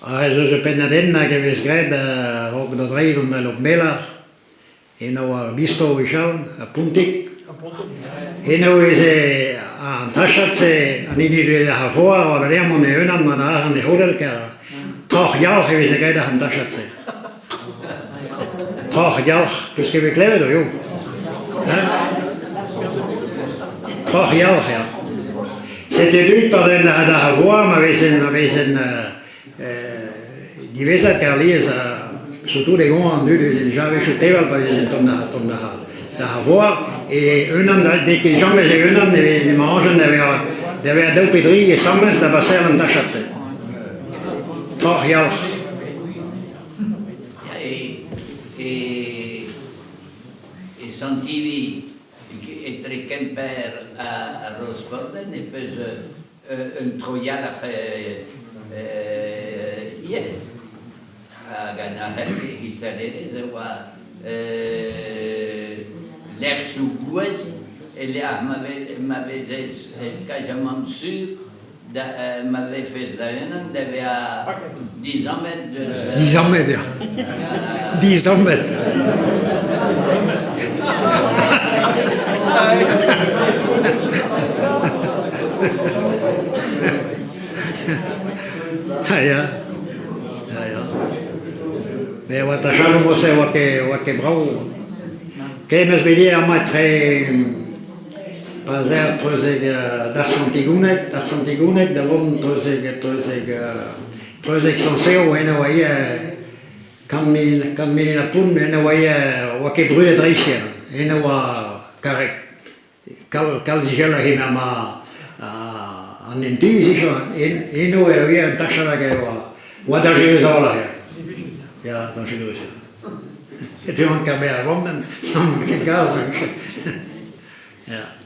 Aze ez eus ur pennadenn hag e vez graet a-raok da dreiñ dont da Lokmelar. Eno e oa ur bistro gwechall, ar Pontig. Eno e veze an tachad-se, an hini deuet ar foar, oa da mont e-unan gant arc'hant e c'hodell kar troc'h yalc'h e veze graet an tachad-se. Troc'h yalc'h, peus ket bet klevet eo? Hein? Troc'h yalc'h, ya. Setu dud pa den da voar ma vezen ma vezen diwezhat kar alies surtout e goañv an dud e veze dija a-wechoù teval pa vezent tomm da tomm da da voar e unan n'eo ket james e-unan emañ añjen da vezañ da vezañ daou pe dri asambles da baseal an tachad-se. Troc'h yalc'h. E, e Sant-Ivi, etre Kemper ha Rosporden, e peus un troialc'h ivez. Hag an ahel e-giz e oa lec'hioù gouez e-lec'h ma vezez kazamant sur ma vefes da-unan da vezañ dizammet deus... Dizammet, ya. Dizammet. Ha ya, ha ya. Me a oa tachadoù mod-se 'oa ket 'oa ket brav. Ken 'm eus bet ivez amañ etre Pa 'z eer treuzek d'ar Santigoneg, d'ar Santigoneg da vont treuzek treuzek treuzek Sant-Seo eno oa ivez kant mil kant mil ha pont eno oa ivez oa ket brudet dreist ken eno oa karreg kalz izeloc'h eo ma an hent-tizh eno eo ivez un tachad hag e oa oa dañjerus a-walc'h ya ya dañjerus ya. E teuan kamer a vandenn, n'on ket gaz ma vije. Ya.